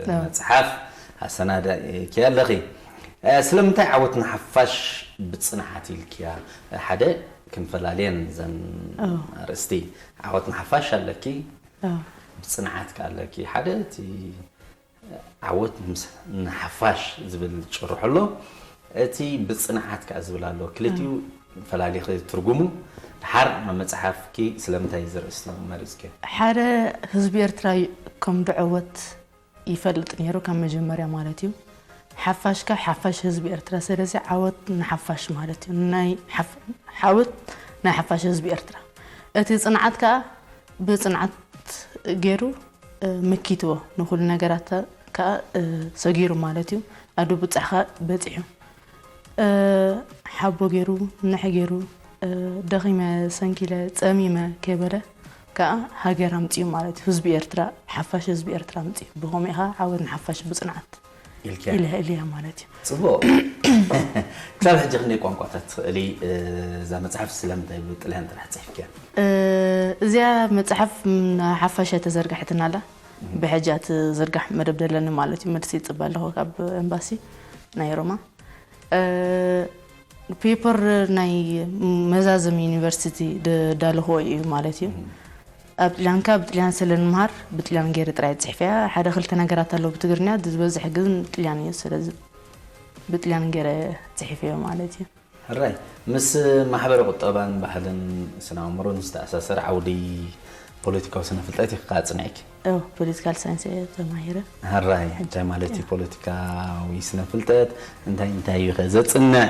መጽሓፍ ኣሰናዳእኪ ኣለኺ። ስለምንታይ ዓወት ንሓፋሽ ብጽንዓት ኢልክያ? ሓደ ክንፈላልየን ዘን ኣርእስቲ። ዓወት ንሓፋሽ ኣለኪ፣ ብጽንዓት ከ ኣለኪ። ሓደ እቲ ዓወት ምስ ንሓፋሽ ዝብል ጭርሖ ኣሎ። እቲ ብጽንዓት ከኣ ዝብል ኣሎ። ክልቲኡ ፈላሊኺ ትርጉሙ። ድሓር መጽሓፍኪ ስለምንታይ እዚ ርእስቲ መሪጽክዮ? ሓደ ህዝቢ ኤርትራ ከም ድዐወት ይፈልጥ ነይሩ ካብ መጀመርያ ማለት እዩ። ሓፋሽ ከ ሓፋሽ ህዝቢ ኤርትራ። ስለዚ ዓወት ንሓፋሽ ማለት እዩ። ናይ ሓፍ-፣ ዓወት ናይ ሓፋሽ ህዝቢ ኤርትራ። እቲ ጽንዓት ከኣ ብጽንዓት ገይሩ፣ እ፣ መኪትዎ። ንኹሉ ነገራት ከኣ፣ እ፣ ሰጊሩ ማለት እዩ። ኣብ ድቡጻሕ ከኣ በጺሑ። እ፣ ሓቦ ገይሩ፣ ንሕ ገይሩ፣ እ፣ ደኺመ፣ ሰንኪለ፣ ጸሚመ ከይበለ ከኣ ሃገር ኣምጺኡ ማለት እዩ። ህዝቢ ኤርትራ፣ ሓፋሽ ህዝቢ ኤርትራ ኣምጺኡ። ብኸምኡ ኢኻ ዓወት ንሓፋሽ ብጽንዓት ኢልክያ። ኢለ እልያ ማለት እዩ። ጽቡቕ። ክሳብ ሕጂ ክንደይ ቋንቋታት ትኽእሊ? እ፣ እዛ መጽሓፍ ስለምንታይ ብጥልያን ጥራሕ ጽሒፍክያ? እ፣ እዚኣ መጽሓፍ ንሓፋሽ እያ ተዘርጋሒትና ኣላ። ብሕጂ እያ ትዝርጋሕ መደብ ደለኒ ማለት እዩ። መልሲ ይጽበ ኣለኹ ካብ ኤምባሲ ናይ ሮማ። እ፣ ፔፐር ናይ መዛዘሚ ዩኒቨርሲቲ ደ-፣ ዳለኽዎ እዩ ማለት እዩ። ኣብ ጥልያንካ ብጥልያን ስለ ንምሃር ብጥልያን ገይረ ጥራይ ጽሒፈያ። ሓደ ክልተ ነገራት ኣለዉ ብትግርኛ፣ እቲ ዝበዝሕ ግን ጥልያን እዩ። ስለዚ ብጥልያን ገይረ ጽሒፈዮ ማለት እዩ። ሕራይ፣ ምስ ማሕበረ ቁጠባን ባህልን ስነ ኣእምሮን ዝተኣሳሰረ ዓውዲ ፖለቲካዊ ስነ ፍልጠት ኢኻ ጽኒዕኪ? እው፣ ፖለቲካል ሳይንስ እየ ተማሂረ። ሕራይ፣ እንታይ ማለት እዩ ፖለቲካዊ ስነ ፍልጠት? እንታይ እንታይ እዩ ከ ዘጽንዕ?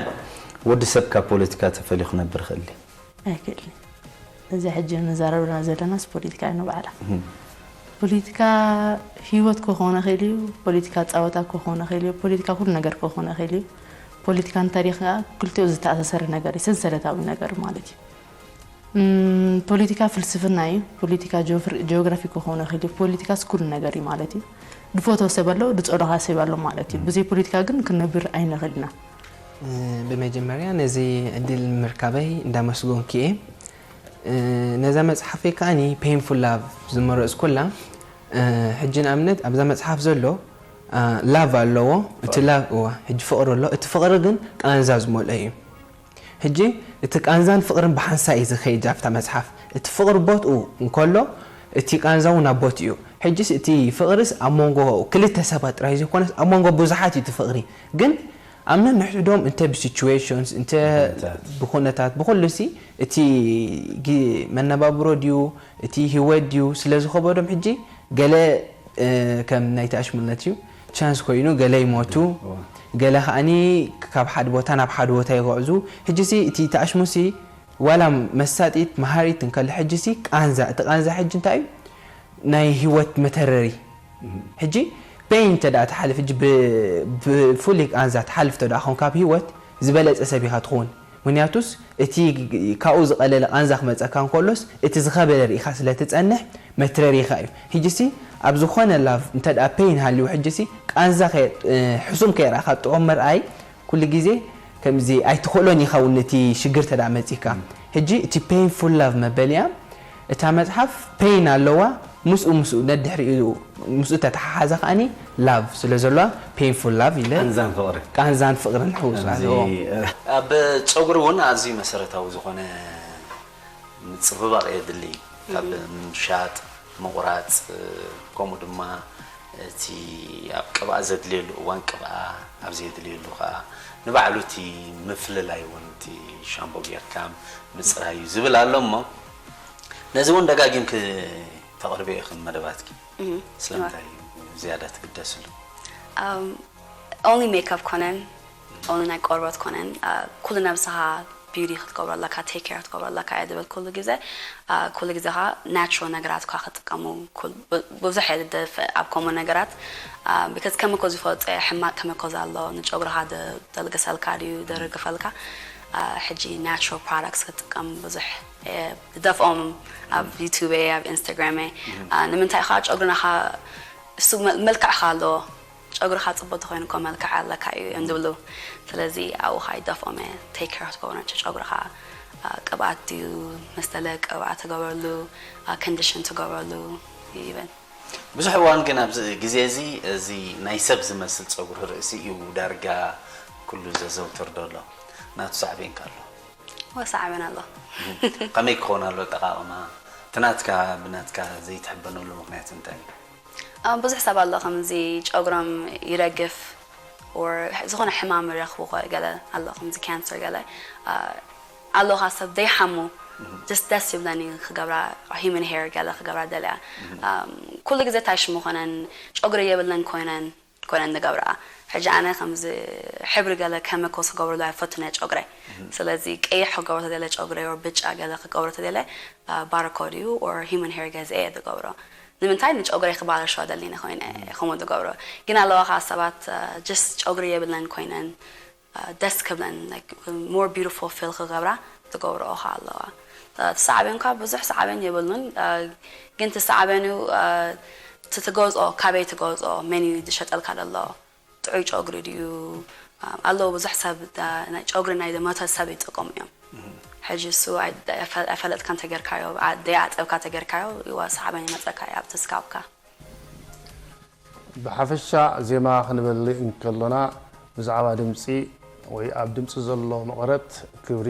ወዲ ሰብ ካብ ፖለቲካ ተፈልዩ ክነብር ይኽእል ድዩ? ኣይክእልን። እዚ ሕጂ ንዛረብና ዘለናስ ፖለቲካ እዩ ንባዕላ። እም። ፖለቲካ ህይወት ክኾን ይኽእል እዩ፣ ፖለቲካ ጸወታ ክኾን ይኽእል እዩ፣ ፖለቲካ ኩሉ ነገር ክኾን ይኽእል እዩ። ፖለቲካን ታሪኽ ከኣ ክልቲኡ ዝተኣሳሰረ ነገር እዩ፣ ሰንሰለታዊ ነገር ማለት እዩ። እም፣ ፖለቲካ ፍልስፍና እዩ፣ ፖለቲካ ጂኦፍር-፣ ጂኦግራፊ ክኾን ይኽእል እዩ፣ ፖለቲካስ ኩሉ ነገር እዩ ማለት እዩ። ድፈትዎ ሰብ ኣሎ፣ ድጸልኦ ከኣ ሰብ ኣሎ ማለት እዩ። ብዘይ ፖለቲካ ግን ክንነብር ኣይንኽእል ኢና። እ፣ ብመጀመርያ ነዚ ዕድል ምርካበይ እንዳመስገንኩ እየ። እ፣ ነዛ መጽሓፈይ ከኣኒ ፔይንፉል ላቭ ዝመረጽኩላ፣ እ፣ ሕጂ ንኣብነት ኣብዛ መጽሓፍ ዘሎ፣ እ፣ ላቭ ኣለዎ። እቲ ፍቕሪ። ላቭ፣ እዋ፣ ሕጂ ፍቕሪ ኣሎ። እቲ ፍቕሪ ግን ቃንዛ ዝመልኦ እዩ። ሕጂ እቲ ቃንዛን ፍቕርን ብሓንሳእ እዩ ዝኸይድ ኣብታ መጽሓፍ። እቲ ፍቕሪ ቦትኡ እንከሎ፣ እቲ ቃንዛ እውን ኣብ ቦትኡ። ሕጂስ እቲ ፍቕርስ ኣብ መንጎ ክልተ ሰባት ጥራይ ዘይኮነስ ኣብ መንጎ ብዙሓት እዩ እቲ ፍቕሪ። ግን ኣብ ነንሕድሕዶም እንተ ብሲቹዌሽንስ፣ እንተ ብኹነታት። ብኹነታት፣ ብኹሉሲ እቲ ግ-፣ መነባብሮ ድዩ፣ እቲ ህይወት ድዩ ስለ ዝኸበዶም ሕጂ ገለ፣ እ፣ ከም ናይቲ ኣሽሙነት እዩ፣ ቻንስ ኮይኑ ገለ ይሞቱ፣ እዋ። ገለ ከኣኒ ካብ ሓደ ቦታ ናብ ሓደ ቦታ ይግዕዙ። ሕጂሲ እቲ ተኣሽሙሲ ዋላ መሳጢት መሃሪት እንከሎ ሕጂሲ ቃንዛ፣ እቲ ቃንዛ ሕጂ እንታይ እዩ? ናይ ህይወት መተረሪ። እም። ሕጂ ፔይን እንተ ደኣ ትሓልፍ፣ ሕጂ ብ-፣ ብፍሉይ ቃንዛ ትሓልፍ እንተ ደኣ ኾንካ ኣብ ህይወት ዝበለጸ ሰብ ኢኻ ትኸውን። ምኽንያቱስ እቲ ካብኡ ዝቐለለ ቃንዛ ክመጸካ እንከሎስ እቲ ዝኸበደ ርኢኻ ስለ ትጸንሕ መትረሪኻ እዩ። ሕጂሲ ኣብ ዝኾነ ላቭ እንተ ደኣ ፔይን ሃልዩ ሕጂሲ ቃንዛ ከየ-፣ እ፣ ሕሱም ከየርኣኻ ጥዑም ምርኣይ ኩሉ ግዜ ከምዚ ኣይትኽእሎን ኢኻ እውን ነቲ ሽግር እንተ ደኣ መጺካ። ሕጂ እቲ ፔይንፉል ላቭ መበሊያ እታ መጽሓፍ ፔይን ኣለዋ፣ ምስኡ፣ ምስኡ ነድሕሪኡ፣ ምስኡ ተተሓሓዘ ከኣኒ ላቭ ስለ ዘለዋ ፔይንፉል ላቭ ኢለ ቃንዛን ፍቕርን። ቃንዛን ፍቕርን ሕውስ ኣብዚ ኣለዎ። ኣብ ጸጉሪ እውን ኣዝዩ መሰረታዊ ዝኾነ ምጽብባቕ የድሊ። ካብ ምሻጥ፣ ምቑራጽ፣ ከምኡ ድማ እቲ ኣብ ቅብኣ ዘድልየሉ እዋን ቅብኣ፣ ኣብ ዘየድልየሉ ከኣ ንባዕሉ እቲ ምፍልላይ እውን እቲ ሻምፖ ጌርካ ምጽራይ እዩ ዝብል ኣሎ እሞ፣ ነዚ እውን ደጋጊምኪ ተቕርብዮ ኢኺ መደባትኪ። እም። ስለምንታይ እዩ ዝያዳ ትግደስሉ? ኣም፣ ኦንሊ ሜክኣፕ ኮነን፣ ኦንሊ ናይ ቆርበት ኮነን፣ ኣ፣ ኩሉ ነብስኻ ቢዩቲ ክትገብሮ ኣለካ፣ ቴክ ኬር ክትገብሮ ኣለካ እየ ዝብል ኩሉ ግዜ። ኣ፣ ኩሉ ግዜ ኸዓ ናቹራል ነገራት እኳ ክጥቀሙ ኩል-፣ ብ-፣ ብዙሕ እየ ዝደፍእ ኣብ ከምኡ ነገራት። ኣ፣ ቢካዝ ከሚኮ ዝፈልጦ እየ፣ ሕማቅ ከሚኮ ኣሎ፣ ንጨጉርኻ ደ-፣ ደልግሰልካ ድዩ፣ ደርግፈልካ። ኣ፣ ሕጂ ናቹራል ፕሮዳክትስ ክጥቀም ብዙሕ እየ ዝደፍኦም ኣብ ዩቱበይ፣ ኣብ ኢንስታግራመይ። ኣ፣ ንምንታይ ኸዓ ጨጉርና ኸዓ እሱ መ-፣ መልክዕኻ ኣለዎ። ጨጉርኻ ጽቡቅ ተኾይኑ እኮ መልክዕ ኣለካ እዩ እዮም ዝብሉ። ስለዚ ኣብኡ ኸዓ ይደፍኦም እየ። ቴክ ኬር ክትገብሮ ጨጉርኻ፣ ኣ፣ ቅብኣት ድዩ፣ መስተለ ቅብኣት ትገብረሉ፣ ኣ፣ ኮንዲሽን ትገብረሉ ይበል። ብዙሕ እዋን ግን ኣብዚ ግዜ እዚ፣ እዚ ናይ ሰብ ዝመስል ጸጉሪ ርእሲ እዩ ዳርጋ ኩሉ ዘዘውትር ዘሎ። ናቱ ሳዕቤን ከ ኣሎ? ወሳዕበን ኣሎ። ከመይ ክኸውን ኣሎ ኣጠቓቕማ? እቲ ናትካ ብናትካ ዘይትሕበነሉ ምኽንያት እንታይ እዩ? ብዙሕ ሰብ ኣሎ ከምዚ ጨጉሮም ይረግፍ፣ ዝኾነ ሕማም ይረኽቡ፣ ገለ ኣሎ ከምዚ ካንሰር ገለ ኣሎ። ካብ ሰብ ዘይሓሙ ደስ ደስ ይብለኒ ክገብራ፣ ሂመን ሄር ገለ ክገብራ ደልያ። ኩሉ ግዜ ታይ ሽሙ ኮይነን ጨጉሪ የብለን ኮይነን ኮይነን ንገብራ። ሕጂ ኣነ ከምዚ ሕብሪ ገለ ከመኮስ ክገብርሉ ኣይፈቱን እየ ጨጉረይ። ስለዚ ቀይሕ ክገብሮ ተደለ ጨጉረይ ወር ብጫ ገለ ክገብሮ ተደለ ባርኮድ እዩ or ሂመን ሄር ገዚአ እየ ዝገብሮ። ንምንታይ ንጨጉረይ ክባላሸዋ ደሊነ ኮይነ ከምኡ ዝገብሮ። ግን ኣለዋ ከዓ ሰባት ጀስት ጨጉሪ የብለን ኮይነን ደስ ክብለን more beautiful feel ክገብራ ትገብረኦ ከዓ ኣለዋ። እቲ ሳዕቤን ከዓ ብዙሕ ሳዕቤን የብሉን። ግን እቲ ሳዕቤን እዩ እቲ ትገዝኦ ካበይ ትገዝኦ መን እዩ ዝሸጠልካ ዘሎ ጥዑይ ጨጉሪ ድዩ ኣለዉ ብዙሕ ሰብ ጨጉሪ ናይ ዝመተ ሰብ ይጥቀሙ እዮም። ሕጂ እሱ ኣይፈለጥካ እንተጌርካዮ ደይኣፀብካ እንተጌርካዮ ይዋ ሳዕቤን ይመፀካ እዩ ኣብቲ ስካብካ። ብሓፈሻ ዜማ ክንበልእ እንከሎና ብዛዕባ ድምፂ ወይ ኣብ ድምፂ ዘሎ መቐረት ክብሪ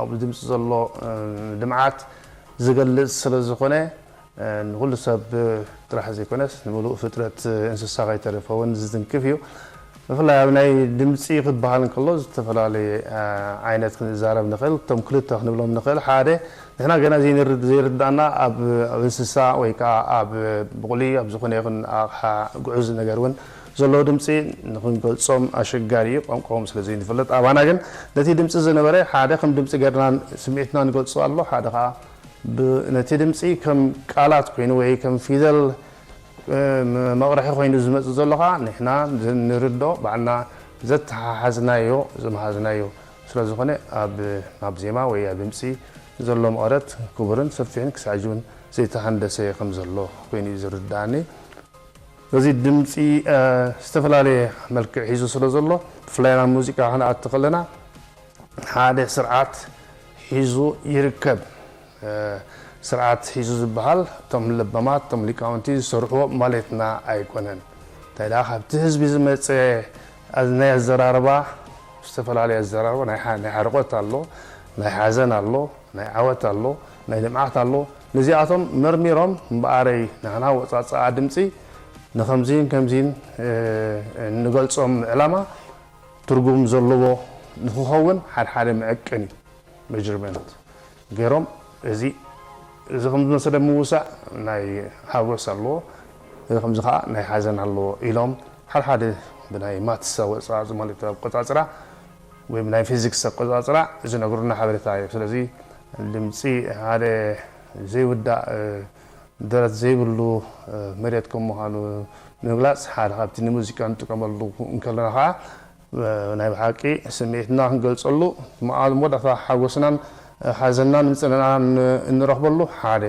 ኣብ ድምፂ ዘሎ ልምዓት ዝገልፅ ስለ ዝኾነ ንኩሉ ሰብ ጥራሕ ዘይኮነስ ንምሉእ ፍጥረት እንስሳ ከይተረፈ እውን ዝትንክፍ እዩ። ብፍላይ ኣብ ናይ ድምፂ ክበሃል እንከሎ ዝተፈላለየ ዓይነት ክንዛረብ ንኽእል። እቶም ክልተ ክንብሎም ንኽእል። ሓደ ንሕና ገና ዘይርዳእና ኣብ እንስሳ ወይ ከዓ ኣብ ብቑሊ ኣብ ዝኾነ ይኹን ኣቕሓ ግዑዝ ነገር እውን ዘለዎ ድምፂ ንክንገልፆም ኣሸጋሪ እዩ። ቋንቋኦም ስለ ዘይንፈልጥ ኣባና ግን ነቲ ድምፂ ዝነበረ ሓደ ከም ድምፂ ገርና ስምዒትና ንገልፆ ኣሎ፣ ሓደ ከዓ ነቲ ድምፂ ከም ቃላት ኮይኑ ወይ ከም ፊደል መቕርሒ ኮይኑ ዝመፅእ ዘሎ ከዓ ንሕና ንርዶ ባዕልና ዘተሓሓዝናዮ ዝመሃዝናዮ ስለ ዝኾነ ኣብ ናብ ዜማ ወይ ኣብ ድምፂ ዘሎ መቐረት ክቡርን ሰፊሕን ክሳዕ ሕጂ እውን ዘይተሃንደሰ ከም ዘሎ ኮይኑ እዩ ዝርዳእኒ። በዚ ድምፂ ዝተፈላለየ መልክዕ ሒዙ ስለ ዘሎ ብፍላይ ናብ ሙዚቃ ክንኣቲ ከለና ሓደ ስርዓት ሒዙ ይርከብ። ስርዓት ሒዙ ዝበሃል እቶም ለባማት እቶም ሊቃውንቲ ዝሰርሕዎ ማለትና ኣይኮነን። እንታይ ደኣ ካብቲ ህዝቢ ዝመፀ ናይ ኣዘራርባ ዝተፈላለየ ኣዘራርባ ናይ ሓርቆት ኣሎ፣ ናይ ሓዘን ኣሎ፣ ናይ ዓወት ኣሎ፣ ናይ ልምዓት ኣሎ። ነዚኣቶም መርሚሮም እምበኣረይ ናህና ወፃፅኣ ድምፂ ንከምዚን ከምዚን ንገልፆም ዕላማ ትርጉም ዘለዎ ንክኸውን ሓድሓደ መዐቀኒ መጀርመንት ገይሮም እዚ እዚ ከም ዝመሰለ ምውሳእ ናይ ሃጎስ ኣለዎ፣ እዚ ከምዚ ከዓ ናይ ሓዘን ኣለዎ ኢሎም ሓድሓደ ብናይ ማትስ ኣወፃፅኣ ማለት ኣቆፃፅራ ወይ ናይ ፊዚክስ ኣቆፃፅራ ዝነግሩና ሓበሬታ እዩ። ስለዚ ድምፂ ሓደ ዘይውዳእ ደረት ዘይብሉ መሬት ከም ምዃኑ ንምግላፅ ሓደ ካብቲ ንሙዚቃ ንጥቀመሉ እንከለና ከዓ ናይ ብሓቂ ስምዒትና ክንገልፀሉ መዓል መወዳእታ ሓጎስናን ሓዘንናን ምፅንናን እንረኽበሉ ሓደ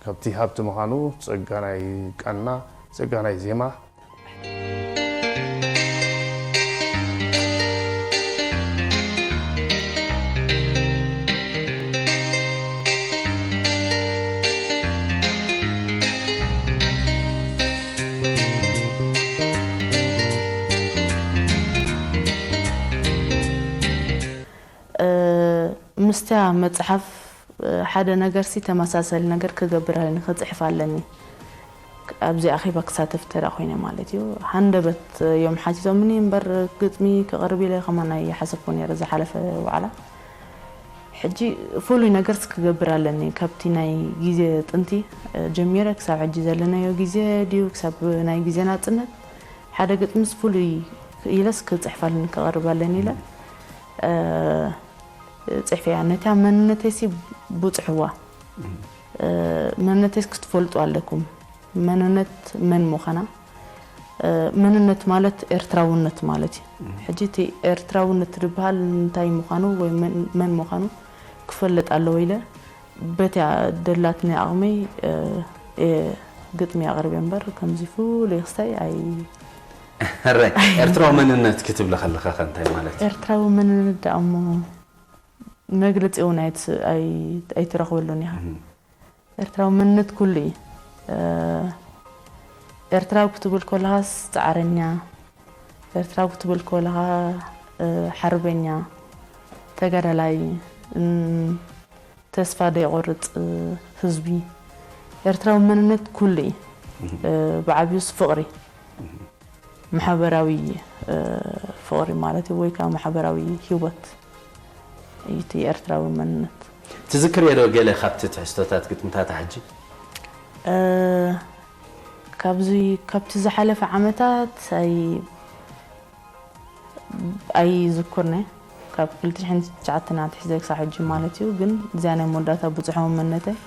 ካብቲ ሃብቲ ምዃኑ ፀጋ ናይ ቃና ፀጋ ናይ ዜማ ምስታ መፅሓፍ ሓደ ነገርሲ ተመሳሳሊ ነገር ክገብር ኣለኒ፣ ክፅሕፍ ኣለኒ። ኣብዚ ኣኼባ ክሳተፍ ተዳ ኮይነ ማለት እዩ። ሃንደበት እዮም ሓቲቶምኒ እምበር ግጥሚ ክቕርብ ኢለ ከማን ኣይሓሰብኩ ነይረ ዝሓለፈ ዋዕላ። ሕጂ ፍሉይ ነገርስ ክገብር ኣለኒ። ካብቲ ናይ ግዜ ጥንቲ ጀሚረ ክሳብ ሕጂ ዘለናዮ ግዜ ድዩ ክሳብ ናይ ግዜ ናጽነት ሓደ ግጥምስ ፍሉይ ኢለስ ክጽሕፍ ኣለኒ ክቐርብ ኣለኒ ኢለ። ፅሕፍያ ነታ መንነተይሲ ቡፅሕዋ። መንነተይስ ክትፈልጡ ኣለኩም። መንነት መን ምዃና መንነት ማለት ኤርትራውነት ማለት እዩ። ሕጂ እቲ ኤርትራውነት ዝበሃል እንታይ ምዃኑ ወይ መን ምዃኑ ክፈልጥ ኣለዎ ኢለ በቲያ ደላትኒ ኣቕመይ ግጥሚ ኣቕርብ እምበር ከምዚ ፍሉይ ክስታይ ኣይ ሕራይ ኤርትራዊ መንነት ክትብሊ ከለኻ ከ እንታይ ማለት እዩ? ኤርትራዊ መንነት ደኣ እሞ መግለጺ እውን ኣይትረኽበሉን ኢኻ። ኤርትራዊ መንነት ኩሉ እዩ። ኤርትራዊ ክትብል ከለኻስ ጻዕረኛ፣ ኤርትራዊ ክትብል ከለኻ ሓርበኛ፣ ተጋዳላይ፣ ተስፋ ዘይቆርጽ ህዝቢ። ኤርትራዊ መንነት ኩሉ እዩ። ብዓብዩስ ፍቕሪ፣ ማሕበራዊ ፍቕሪ ማለት እዩ፣ ወይ ከዓ ማሕበራዊ ህይወት እዩ እቲ ኤርትራዊ መንነት። ትዝክርዮ ዶ ገለ ካብቲ ትሕዝቶታት ግጥምታታ ሕጂ? ካብዚ፣ ካብቲ ዝሓለፈ ዓመታት ኣይ ኣይዝኩርነ። ካብ ክልተ ሽሕን ትሽዓተን ኣትሒዘ ክሳብ ሕጂ ማለት እዩ። ግን እዚኣ ናይ መወዳእታ ብጽሖ መንነተይ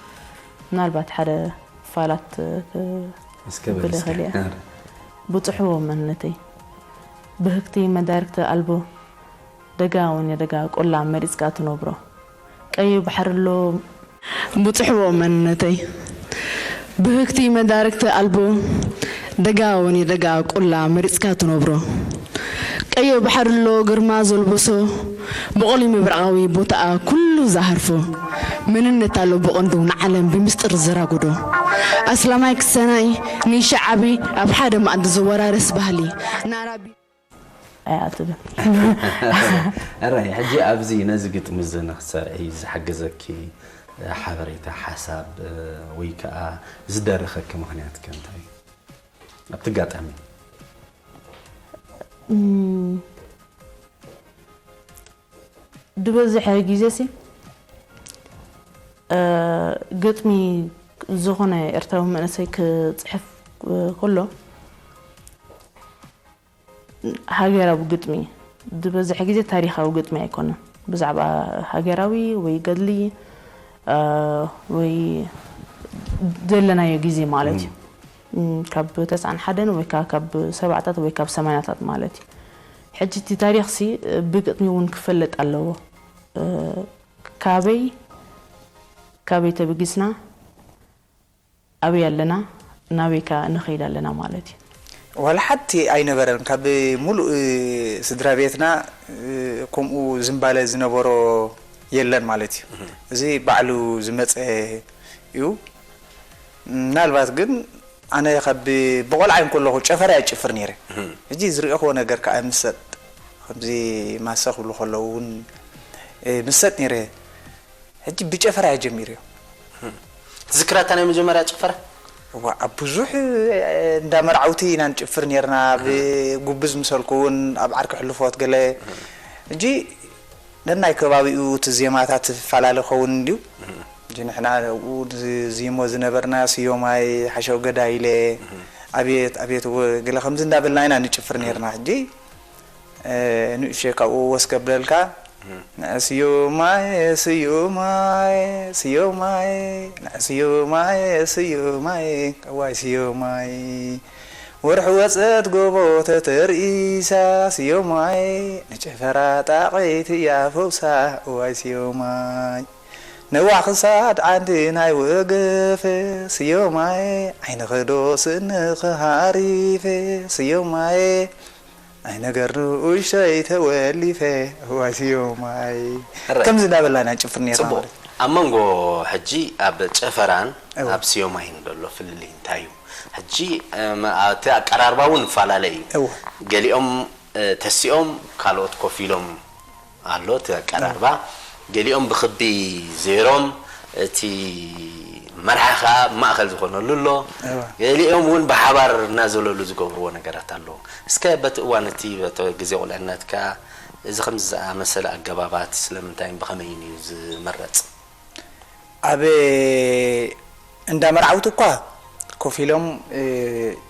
ምናልባት ሓደ ፋላት እስከ በል ክብል እስከ። ይኽእል እየ። ብጽሕዎ መንነተይ ብህግቲ መዳርግቲ ኣልቦ ደጋ ወይኒ ደጋ ቆላ መሪጽካ ትነብሮ ቀዩ ባሕሪ ኣሎ። ብጽሕዎ መንነተይ ብህግቲ መዳርግቲ ኣልቦ ደጋ ወይኒ ደጋ ቆላ መሪጽካ ትነብሮ ቀዮ ባሕሪ ኣሎ ግርማ ዘልበሶ ብቆሊ ምብራቓዊ ቦታኣ ኩሉ ዝሃርፎ መንነት ኣሎ ብቐንዱ ንዓለም ብምስጢር ዘራጉዶ ኣስላማይ ክሰናይ ንሸዓቢ ኣብ ሓደ ማእዲ ዘወራረስ ባህሊ ናራቢ ኣይኣትብን። ኣራይ ሕጂ ኣብዚ ነዚ ግጥሚ እዚ ንክትሰርዒ ዝሓገዘኪ ሓበሬታ ሓሳብ ወይ ከዓ ዝደረኸኪ ምኽንያት ከ እንታይ እዩ? ኣብቲ ኣጋጣሚ ድበዝሐ ግዜ ሲ ግጥሚ ዝኾነ ኤርትራዊ መንእሰይ ክፅሕፍ ከሎ ሃገራዊ ግጥሚ ዝበዝሐ ግዜ ታሪኻዊ ግጥሚ ኣይኮነን። ብዛዕባ ሃገራዊ ወይ ገድሊ ወይ ዘለናዮ ግዜ ማለት እዩ። ካብ ተስዓን ሓደን ወይ ከዓ ካብ ሰባዕታት ወይ ካብ ሰማንያታት ማለት እዩ። ሕጂ እቲ ታሪኽሲ ብግጥሚ እውን ክፈለጥ ኣለዎ። ካበይ ካበይ ተበጊስና ኣበይ ኣለና ናበይ ከ ንኸይድ ኣለና ማለት እዩ። ዋላ ሓንቲ ኣይነበረን ካብ ሙሉእ ስድራ ቤትና ከምኡ ዝንባለ ዝነበሮ የለን ማለት እዩ። እዚ ባዕሉ ዝመፀ እዩ። ምናልባት ግን ኣነ ካብ ብቆልዓ እንከለኹ ጨፈራ እየ ዝጭፍር ነይረ። ሕጂ ዝሪእኽዎ ነገር ከዓ ምሰጥ ከምዚ ማሰ ክብሉ ከለዉ እውን ምሰጥ ነይረ። ሕጂ ብጨፈራ እየ ጀሚረዮ። ትዝክራ እታ ናይ መጀመርያ ጭፈራ? እዋ ኣብ ብዙሕ እንዳ መርዓውቲ ኢና ንጭፍር ነርና። ኣብ ጉብዝ ምሰልኩ እውን ኣብ ዓርኪ ሕልፎት ገለ። ሕጂ ነናይ ከባቢኡ እቲ ዜማታት ዝፈላለ ክኸውን እንድዩ። ሕጂ ንሕና ኣብኡ ንዚሞ ዝነበርና ስዮማይ ሓሸው ገዳይለ ኣቤት ኣቤት ገለ ከምዚ እንዳበልና ኢና ንጭፍር ነርና። ሕጂ ንእሽተይ ካብኡ ወስ ከብለልካ ንስዮማይ ስዮማይ ስዮማይ ንስዮማይ ስዮማይ እዋይ ስዮማይ ወርሒ ወፀት ጎቦ ተተርኢሳ ስዮማይ ንጨፈራ ጣቒት እያ ፈውሳ እዋይ ስዮማይ ነዋሕ ክሳድ ዓንዲ ናይ ወገፈ ስዮማይ ዓይንኸ ዶ ስእንኸ ሃሪፈ ስዮማይ ኣይነገር ንኡሽተይ ተወሊፈ እዋይ ስዮማይ ከምዚ እንዳበልና ኢና ንጭፍር ነርና ጽቡቕ ማለት እዩ። ኣብ መንጎ ሕጂ ኣብ ጨፈራን እወ። ኣብ ስዮማይን ዘሎ ፍልልይ እንታይ እዩ? ሕጂ እም፣ እቲ ኣቀራርባ እውን ይፈላለ እዩ። እወ። ገሊኦም እ፣ ተሲኦም ካልኦት ኮፍ ኢሎም ኣሎ እቲ ኣቀራርባ። ገሊኦም ብኽቢ ዘይሮም እቲ መርሓ ከዓ ማእኸል ዝኾነሉ ኣሎ። እወ። ገሊኦም እውን ብሓባር እናዘለሉ ዝገብርዎ ነገራት ኣሎ። እስከ በቲ እዋን እቲ በቲ ግዜ ቁልዕነትካ እዚ ከምዚ ዝኣመሰለ ኣገባባት ስለምንታይን ብኸመይን እዩ ዝምረፅ? ኣብ እንዳ መርዓውቲ እኳ ኮፍ ኢሎም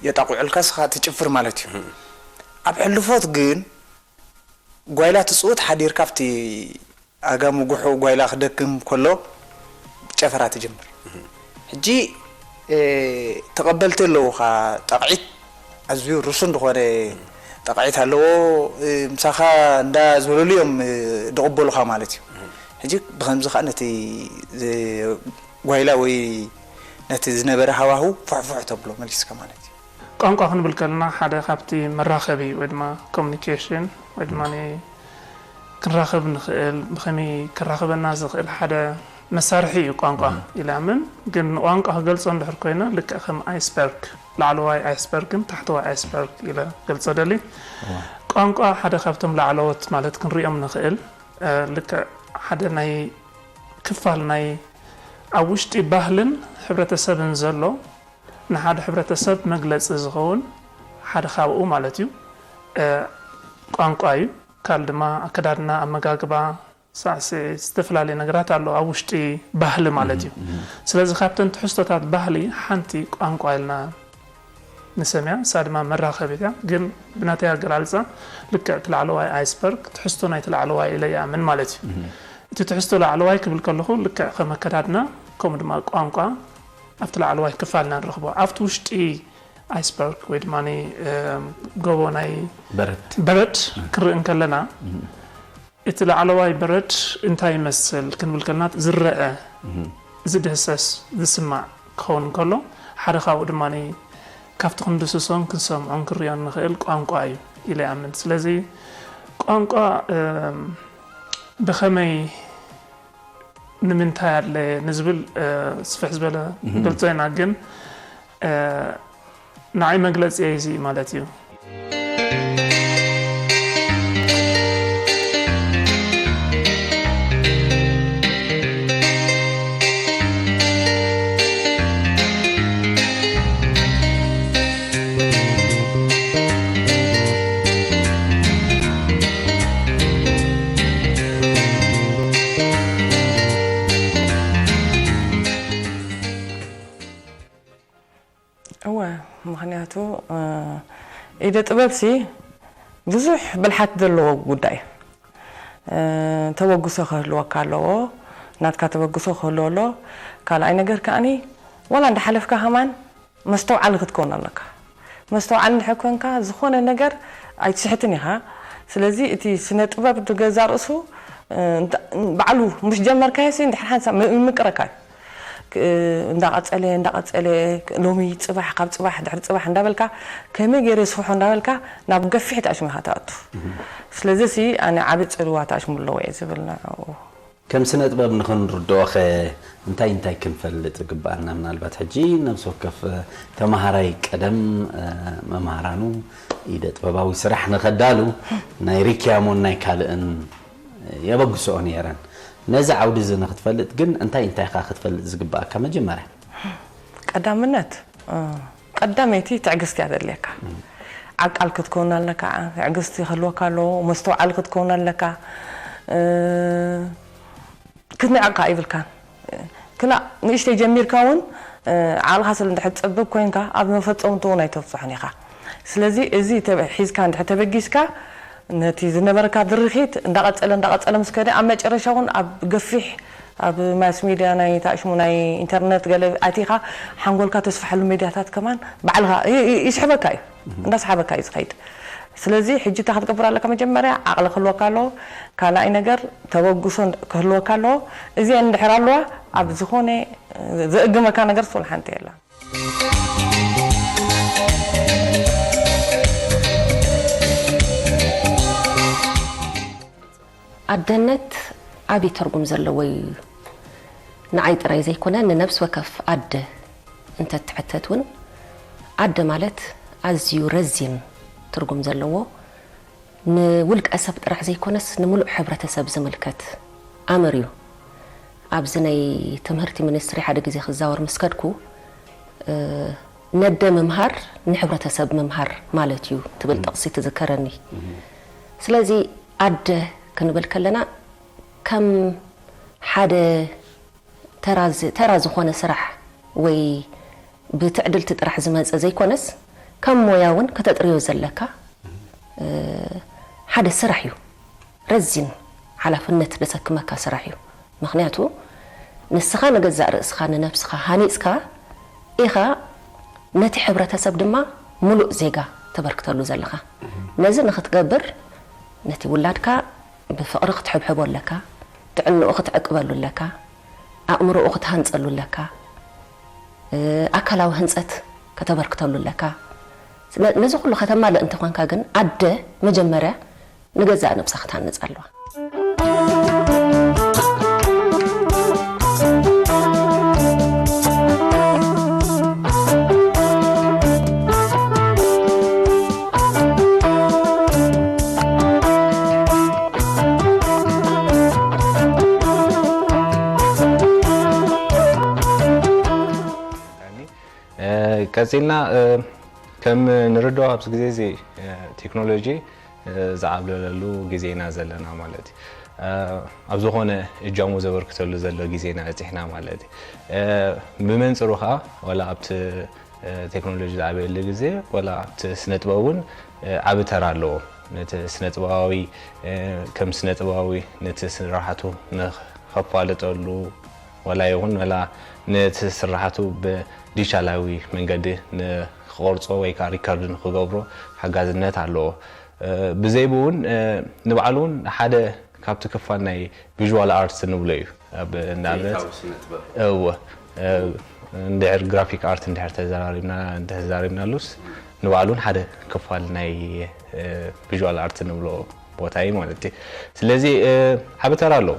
የጣቑዑልካ ስኻ ትጭፍር ማለት እዩ። ኣብ ሕልፎት ግን ጓይላ ትፅውት ሓዲርካ ኣብቲ ኣጋሚ ጉሑ ጓይላ ክደክም ከሎ ጨፈራ ትጅምር። ሕጂ ተቐበልቲ ኣለውኻ ጠቕዒት ኣዝዩ ርሱን ዝኾነ ጠቕዒት ኣለዎ። ምሳኻ እንዳ ዝበለሉ እዮም ድቕበሉኻ ማለት እዩ። ሕጂ ብኸምዚ ከዓ ነቲ ጓይላ ወይ ነቲ ዝነበረ ሃዋህው ፉሕፉሕ ተብሎ መሊስካ ማለት እዩ። ቋንቋ ክንብል ከለና ሓደ ካብቲ መራኸቢ ወይ ድማ ኮሚኒኬሽን ወይ ድማ ክንራኸብ ንኽእል ብኸመይ ክራኸበና ዝኽእል ሓደ መሳርሒ እዩ ቋንቋ ኢለ ኣምን። ግን ንቋንቋ ክገልጾ እንድሕር ኮይነ፣ ልክዕ ከም ኣይስበርግ፣ ላዕለዋይ ኣይስበርግን ታሕተዋይ ኣይስበርግ ኢለ ገልጾ ደሊ። ቋንቋ ሓደ ካብቶም ላዕለዎት ማለት ክንሪኦም ንኽእል፣ እ፣ ልክዕ ሓደ ናይ ክፋል ናይ ኣብ ውሽጢ ባህልን ሕብረተሰብን ዘሎ ንሓደ ሕብረተሰብ መግለጺ ዝኸውን ሓደ ካብኡ ማለት እዩ፣ እ፣ ቋንቋ እዩ። ካል ድማ ኣከዳድና፣ ኣመጋግባ፣ ሳዕስዒት፣ ዝተፈላለዩ ነገራት ኣለዉ ኣብ ውሽጢ ባህሊ ማለት እዩ። ስለዚ ካብተን ትሕዝቶታት ባህሊ ሓንቲ ቋንቋ ኢልና ንሰምያ፣ ንሳ ድማ መራኸቢት እያ። ግን ብናተይ ኣገላልጻ ልክዕ እቲ ላዕለዋይ ኣይስበርግ ትሕዝቶ ናይቲ ላዕለዋይ ኢለ ይኣምን ማለት እዩ። እቲ ትሕዝቶ ላዕለዋይ ክብል ከለኹ ልክዕ ከም ኣከዳድና ከምኡ ድማ ቋንቋ ኣብቲ ላዕለዋይ ክፋል ኢና ንረኽቦ። ኣብቲ ውሽጢ ኣይስበርግ ወይ ድማ ጎቦ ናይ በረድ በረድ ክንርኢ እንከለና እቲ ላዕለዋይ በረድ እንታይ ይመስል ክንብል ከለና ዝረአ፣ ዝድህሰስ፣ ዝስማዕ ክኸውን እንከሎ ሓደ ካብኡ ድማ ካብቲ ክንድስሶን ክንሰምዖን ክንሪኦን ንኽእል ቋንቋ እዩ ኢለ ይኣምን። ስለዚ ቋንቋ እም፣ ብኸመይ ንምንታይ ኣድለየ ንዝብል እ፣ ስፍሕ ዝበለ ገልጾ ኢና ግን እ፣ ንዓይ መግለጺ እዚ ማለት እዩ። እወ፣ ምኽንያቱ እ፣ ኢደ ጥበብሲ ብዙሕ ብልሓት ዘለዎ ጉዳይ እዩ። እ፣ ተበግሶ ክህልወካ ኣለዎ። ናትካ ተበግሶ ክህልዎ ኣሎ። ካልኣይ ነገር ከኣኒ ዋላ እንዳሓለፍካ ከማን መስተውዓሊ ክትከውን ኣለካ። መስተውዓሊ እንድሕር ኮንካ ዝኾነ ነገር ኣይትስሕትን ኢኻ። ስለዚ እቲ ስነ ጥበብ ንገዛ ርእሱ እ፣ እንተ- ባዕሉ ምስ ጀመርካዮ ሲ እንድሕር ሓንሳብ ም- ይምቅረካ እዩ። ክ- እንዳቐጸለ እንዳቐጸለ ሎሚ ጽባሕ ካብ ጽባሕ ድሕሪ ጽባሕ እንዳበልካ ከመይ ገይረ ስፍሖ እንዳበልካ ናብ ገፊሕ ተኣሽሙ ኢኻ ትኣቱ። ስለዚ ሲ ኣነ ዓቢ ጽልዋ ተኣሽሙ ኣለዎ እየ ዝብል ንዕኡ። ከም ስነ ጥበብ ንኽንርድኦ ኸ እንታይ እንታይ ክንፈልጥ ይግብኣና? ምናልባት ሕጂ ነብሲ ወከፍ ተምሃራይ ቀደም መምሃራኑ ኢደ ጥበባዊ ስራሕ ንኸዳሉ ናይ ሪክያሞን ናይ ካልእን የበግስኦ ነይረን። ነዚ ዓውዲ እዚ ንኽትፈልጥ ግን እንታይ እንታይ ኢኻ ክትፈልጥ ዝግብኣካ? መጀመርያ ቀዳምነት ቀዳመይቲ ትዕግስቲ እያ ዘድልየካ። ዓቃል ክትከውን ኣለካ፣ ትዕግስቲ ክህልወካ ኣለዎ፣ መስተውዓሊ ክትከውን ኣለካ። ክትንዕቕ ከኣ ኣይብልካን። ክላእ ንእሽተይ ጀሚርካ እውን ዓቕልኻ ስለ እንድሕር ትጸብብ ኮይንካ ኣብ መፈጸምትኡ እውን ኣይተብጽሖን ኢኻ። ስለዚ እዚ ሒዝካ እንድሕር ተበጊስካ ነቲ ዝነበረካ ድርኺት እንዳቐጸለ እንዳቐጸለ ምስ ከደ ኣብ መጨረሻ እውን ኣብ ገፊሕ ኣብ ማስ ሚድያ ናይ ታሽሙ ናይ ኢንተርነት ገለ ኣቲኻ ሓንጎልካ ተስፍሐሉ ሜድያታት ከማን ባዕልኻ ይስሕበካ እዩ እንዳስሓበካ እዩ ዝኸይድ። ስለዚ ሕጂ እንታይ ክትገብር ኣለካ? መጀመርያ ዓቕሊ ክህልወካ ኣለዎ። ካልኣይ ነገር ተበግሶ ክህልወካ ኣለዎ። እዚአን እንድሕር ኣለዋ ኣብ ዝኾነ ዘእግመካ ነገር ስለ ሓንቲ የላ። ኣደነት ዓቢ ትርጉም ዘለዎ እዩ። ንዓይ ጥራይ ዘይኮነ ንነብስ ወከፍ ኣደ እንተትሕተት እውን ኣደ ማለት ኣዝዩ ረዚን ትርጉም ዘለዎ ንውልቀ ሰብ ጥራሕ ዘይኮነስ ንምሉእ ሕብረተሰብ ዝምልከት ኣምር እዩ። ኣብዚ ናይ ትምህርቲ ሚኒስትሪ ሓደ ግዜ ክዛወር ምስ ከድኩ ነደ ምምሃር ንሕብረተሰብ ምምሃር ማለት እዩ ትብል ጥቕሲ ትዝከረኒ። ስለዚ ኣደ ክንብል ከለና ከም ሓደ ተራ ዝኾነ ስራሕ ወይ ብትዕድልቲ ጥራሕ ዝመፀ ዘይኮነስ ከም ሞያ እውን ከተጥርዮ ዘለካ ሓደ ስራሕ እዩ። ረዚን ሓላፍነት ዘሰክመካ ስራሕ እዩ። ምኽንያቱ ንስኻ ንገዛእ ርእስኻ ንነብስኻ ሃኒፅካ ኢኻ ነቲ ሕብረተሰብ ድማ ሙሉእ ዜጋ ተበርክተሉ ዘለኻ። ነዚ ንኽትገብር ነቲ ውላድካ ብፍቕሪ ክትሕብሕቦ ኣለካ፣ ጥዕንኡ ክትዕቅበሉ ኣለካ፣ ኣእምሮኡ ክትሃንፀሉ ኣለካ፣ ኣካላዊ ህንፀት ከተበርክተሉ ኣለካ። ነዚ ኩሉ ከተማልእ እንተኾንካ ግን ኣደ መጀመርያ ንገዛእ ነብሳ ክትሃንፅ ኣለዋ። ቀፂልና ከም ንርድኦ ኣብዚ ግዜ እዚ ቴክኖሎጂ ዝዓብለለሉ ግዜ ኢና ዘለና ማለት እዩ። ኣብ ዝኾነ እጃሙ ዘበርክተሉ ዘሎ ግዜ ኢና በፂሕና ማለት እዩ። ብመንፅሩ ከዓ ዋላ ኣብቲ ቴክኖሎጂ ዝዓበየሉ ግዜ ዋላ ኣብቲ ስነጥበብ እውን ዓቢ ተራ ኣለዎ። ነቲ ስነጥበባዊ ከም ስነጥበባዊ ነቲ ስራሕቱ ንኸፋልጠሉ ዋላ ይኹን ዋላ ነቲ ስራሕቱ ብዲጂታላዊ መንገዲ ንክቐርጾ ወይ ከዓ ሪከርድ ንክገብሮ ሓጋዝነት ኣለዎ። ብዘይቡ እውን ንባዕሉ እውን ሓደ ካብቲ ክፋል ናይ ቪዥዋል ኣርትስ እንብሎ እዩ። ኣብ ንኣብነት እወ እንድሕር ግራፊክ ኣርት እንድሕር ተዘራሪብና እንተዘራሪብናሉስ ንባዕሉን ሓደ ክፋል ናይ ቪዥዋል ኣርት እንብሎ ቦታ እዩ ማለት እዩ። ስለዚ ዓቢ ተራ ኣለዎ።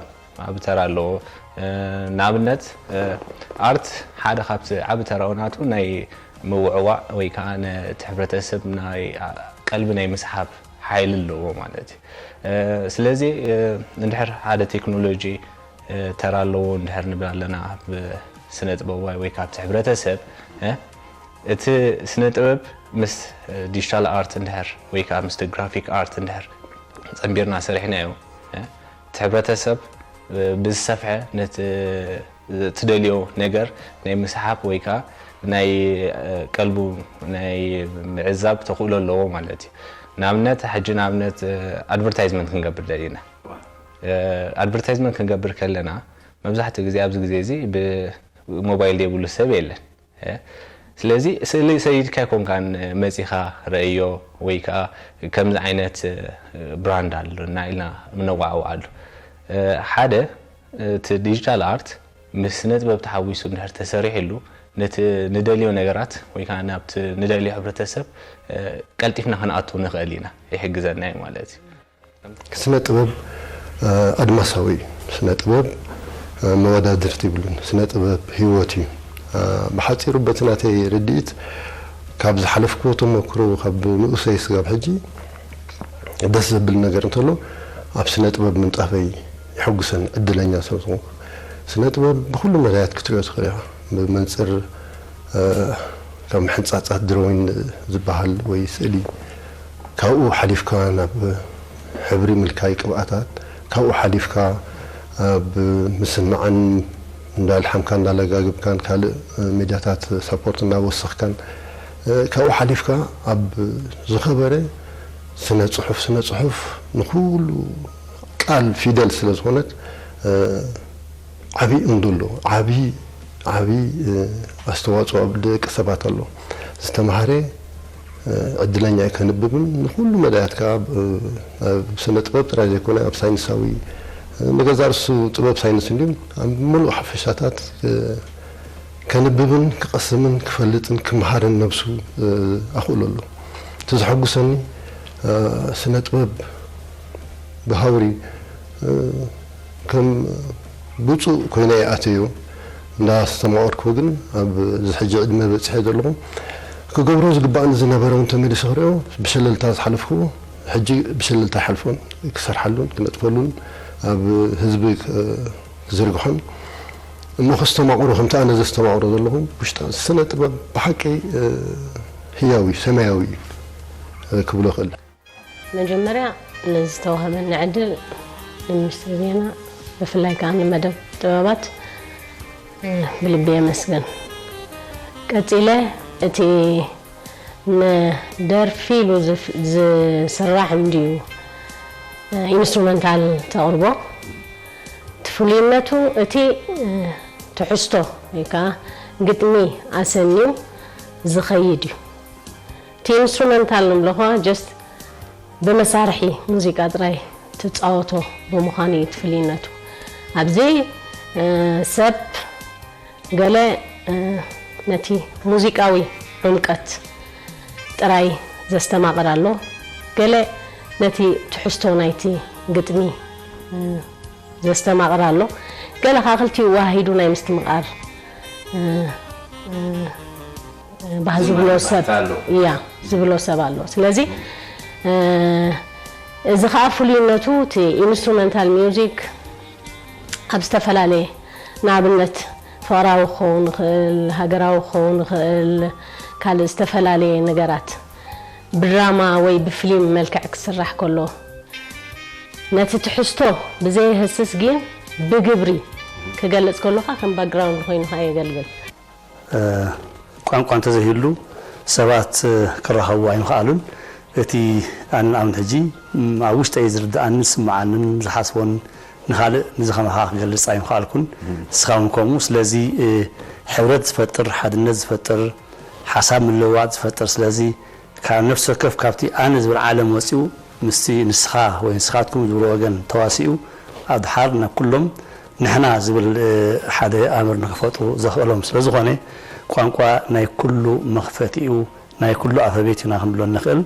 ዓቢ ተራ ኣለዎ። ንኣብነት ኣርት ሓደ ካብቲ ዓቢ ተራኡ ናቱ ናይ ምውዕዋዕ ወይ ከዓ ነቲ ሕብረተሰብ ናይ ቀልቢ ናይ ምስሓብ ሓይሊ ኣለዎ ማለት እዩ። ስለዚ እንድሕር ሓደ ቴክኖሎጂ ተራ ኣለዎ እንድሕር ንብል ኣለና ኣብ ስነ ጥበባዊ ወይ ካብቲ ሕብረተሰብ እቲ ስነ ጥበብ ምስ ዲጂታል ኣርት እንድሕር ወይ ከዓ ምስ ግራፊክ ኣርት እንድሕር ፀንቢርና ሰሪሕናዮ እቲ ሕብረተሰብ ብዝሰፍሐ ነቲ ትደልዮ ነገር ናይ ምስሓብ ወይ ከዓ ናይ ቀልቡ ናይ ምዕዛብ ተኽእሎ ኣለዎ ማለት እዩ። ንኣብነት ሕጂ ንኣብነት ኣድቨርታይዝመንት ክንገብር ደሊና ኣድቨርታይዝመንት ክንገብር ከለና መብዛሕትኡ ግዜ ኣብዚ ግዜ እዚ ብሞባይል ዘይብሉ ሰብ የለን። ስለዚ ስእሊ ሰይድካ ኣይኮንካን መፂኻ ረእዮ ወይ ከዓ ከምዚ ዓይነት ብራንድ ኣሎና ኢልና ምነዋዕውዓሉ ሓደ እቲ ዲጂታል ኣርት ምስ ስነ ጥበብ ተሓዊሱ እንድሕር ተሰሪሕሉ ነቲ ንደልዮ ነገራት ወይ ከዓ ናብቲ ንደልዮ ሕብረተሰብ ቀልጢፍና ክንኣቱ ንኽእል ኢና ይሕግዘና እዩ ማለት እዩ። ስነ ጥበብ ኣድማሳዊ እዩ። ስነ ጥበብ መወዳድርቲ ይብሉን። ስነ ጥበብ ህይወት እዩ። ብሓፂሩ በቲ ናተይ ርድኢት ካብ ዝሓለፍክዎ ተመክሮ ካብ ንኡሰይ ስጋብ ሕጂ ደስ ዘብል ነገር እንተሎ ኣብ ስነ ጥበብ ምንጣፈይ ይሕጉሰን ዕድለኛ ሰብ ዝኾንኩ። ስነ ጥበብ ብኩሉ መዳያት ክትሪኦ ትኽእል ኢኻ። ብመንፅር ካብ ምሕንፃፃት ድሮዊን ዝበሃል ወይ ስእሊ ካብኡ ሓሊፍካ ናብ ሕብሪ ምልካይ ቅብኣታት ካብኡ ሓሊፍካ ኣብ ምስንማዕን እንዳልሓምካ እንዳለጋግብካን ካልእ ሜድያታት ሳፖርት እናወሰኽካን ካብኡ ሓሊፍካ ኣብ ዝኸበረ ስነ ፅሑፍ ስነ ፅሑፍ ንኩሉ ቃል ፊደል ስለ ዝኾነት ዓብዪ እምዶ ኣሎ ዓብዪ ዓብዪ ኣስተዋፅኦ ኣብ ደቂ ሰባት ኣሎ ዝተምሃረ ዕድለኛ እዩ ከንብብን ንኩሉ መዳያት ከዓ ኣብ ስነ ጥበብ ጥራይ ዘይኮነ ኣብ ሳይንሳዊ ንገዛ ርሱ ጥበብ ሳይንስ እንዲዩ ኣብ ሙሉእ ሓፈሻታት ከንብብን ክቐስምን ክፈልጥን ክምሃርን ነብሱ ኣኽእሎ ኣሎ እቲ ዘሐጉሰኒ ስነ ጥበብ ብሃውሪ ከም ብፁእ ኮይነ ይኣተዮ እንዳስተማቐርኩ ግን ኣብዚ ሕጂ ዕድመ በፂሐ ዘለኹ ክገብሮ ዝግባእኒ ዝነበረ እውን ተመሊሱ ክሪኦ ብሸለልታ ዝሓለፍክዎ ሕጂ ብሸለልታ ይሓልፎን ክሰርሓሉን ክነጥፈሉን ኣብ ህዝቢ ክዝርግሖን እሞ ከስተማቕሮ ከምቲ ኣነ ዘስተማቕሮ ዘለኹ ውሽጣ ስነ ጥበብ ብሓቂ ህያዊ ሰማያዊ ክብሎ ክእል መጀመርያ ንዝተዋህበኒ ዕድል ንሚኒስትሪ ዜና ብፍላይ ከዓ ንመደብ ጥበባት ብልቢ የመስግን። ቀፂለ እቲ ንደርፊ ኢሉ ዝስራሕ እንድዩ ኢንስትሩመንታል ተቕርቦ እቲ ፍሉይነቱ እቲ ትሕዝቶ ወይ ከዓ ግጥሚ ኣሰንዩ ዝኸይድ እዩ። እቲ ኢንስትሩመንታል ንብሎ ከ just ብመሳርሒ ሙዚቃ ጥራይ ትጻወቶ ብምዃኑ እዩ እቲ ፍልይነቱ። ኣብዚ ሰብ ገለ ነቲ ሙዚቃዊ ዕምቀት ጥራይ ዘስተማቕር ኣሎ፣ ገለ ነቲ ትሕዝቶ ናይቲ ግጥሚ ዘስተማቕር ኣሎ፣ ገለ ከዓ ክልቲኡ ዋሂዱ ናይ ምስትምቓር ባህ ዝብሎ ሰብ እያ ዝብሎ ሰብ ኣሎ። ስለዚ እዚ ከዓ ፍሉይነቱ እቲ ኢንስትሩመንታል ሚውዚክ ኣብ ዝተፈላለየ ንኣብነት ፍቕራዊ ክኸውን ይኽእል፣ ሃገራዊ ክኸውን ይኽእል፣ ካልእ ዝተፈላለየ ነገራት ብድራማ ወይ ብፍሊም መልክዕ ክስራሕ ከሎ፣ ነቲ ትሕዝቶ ብዘየህስስ ግን ብግብሪ ክገልጽ ከሎኻ ከም ባክግራውንድ ኮይኑ ኸኣ የገልግል። እ፣ ቋንቋ እንተዘይህሉ ሰባት፣ እ፣ ክራኸቡ ኣይምኽኣሉን። እቲ ኣነ ንኣብነት ሕጂ፣ ም፣ ኣብ ውሽጠይ ዝርድኣንን ዝስምዓንን ዝሓስቦን ንኻልእ ንዝኸማኻ ክገልጽ ኣይምኽኣልኩን። ንስኻ እውን ከምኡ። ስለዚ፣ እ፣ ሕብረት ዝፈጥር፣ ሓድነት ዝፈጥር፣ ሓሳብ ምልውዋጥ ዝፈጥር። ስለዚ ካብ ነፍሲ ወከፍ ካብቲ ኣነ ዝብል ዓለም ወጺኡ ምስቲ ንስኻ ወይ ንስኻትኩም ዝብሎ ወገን ተዋሲኡ ኣብ ድሓር ናብ ኩሎም ንሕና ዝብል፣ እ፣ ሓደ ኣምር ንክፈጥሩ ዘኽእሎም ስለ ዝኾነ ቋንቋ ናይ ኩሉ መኽፈቲ እዩ፣ ናይ ኩሉ ኣፈቤት ኢና ክንብሎ ንኽእል።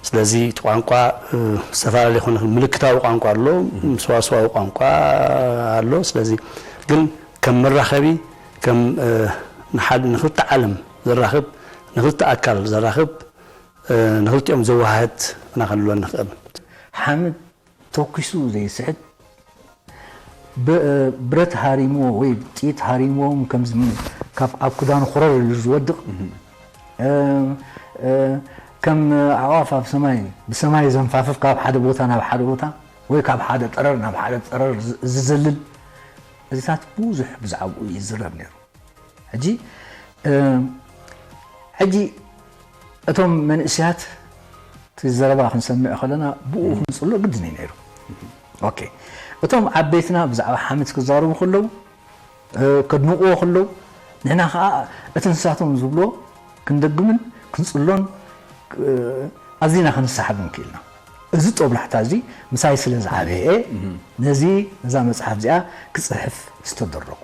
ስለዚ እቲ ቋንቋ፣ እ፣ ዝተፈላለየ ክኾን ይኽእል። ምልክታዊ ቋንቋ ኣሎ፣ ምስዋስዋዊ ቋንቋ ኣሎ። ስለዚ ግን ከም መራኸቢ፣ ከም፣ እ፣ ንሓድ ንክልተ ዓለም ዘራኽብ፣ ንክልተ ኣካል ዘራኽብ፣ እ፣ ንክልቲኦም ዘወሃህድ ኢና ክንብሎ ንኽእል። ሓመድ ተኩሱ ዘይስሕት፣ ብ-፣ ብረት ሃሪምዎ ወይ ጥይት ሃሪምዎም ከምዚ ካብ ኣብ ክዳኑ ክረር ኢሉ ዝወድቕ፣ እ፣ እ፣ ከም ኣዕዋፍ ኣብ ሰማይ፣ ብሰማይ ዘንፋፍፍ ካብ ሓደ ቦታ ናብ ሓደ ቦታ ወይ ካብ ሓደ ጠረር ናብ ሓደ ጠረር ዝ-፣ ዝዘልል፣ እዚታት ብዙሕ ብዛዕባኡ ይዝረብ ነይሩ። ሕጂ፣ እ፣ ሕጂ እቶም መንእሰያት እቲ ዘረባ ክንሰምዕ ከለና ብኡ ክንጽሎ ግድን እዩ ነይሩ። ኦኬ። እቶም ዓበይትና ብዛዕባ ሓመድ ክዛረቡ ከለዉ፣ እ፣ ከድንቕዎ ከለዉ፣ ንሕና ከኣ እቲ ንሳቶም ዝብሎ ክንደግምን ክንጽሎን፣ እ፣ ኣዚና ክንሰሓብን ክኢልና። እዚ ጦብላሕታ እዚ ምሳይ ስለ ዝዓበየ፣ ነዚ፣ ነዛ መጽሓፍ እዚኣ ክጽሕፍ ዝተደረኹ።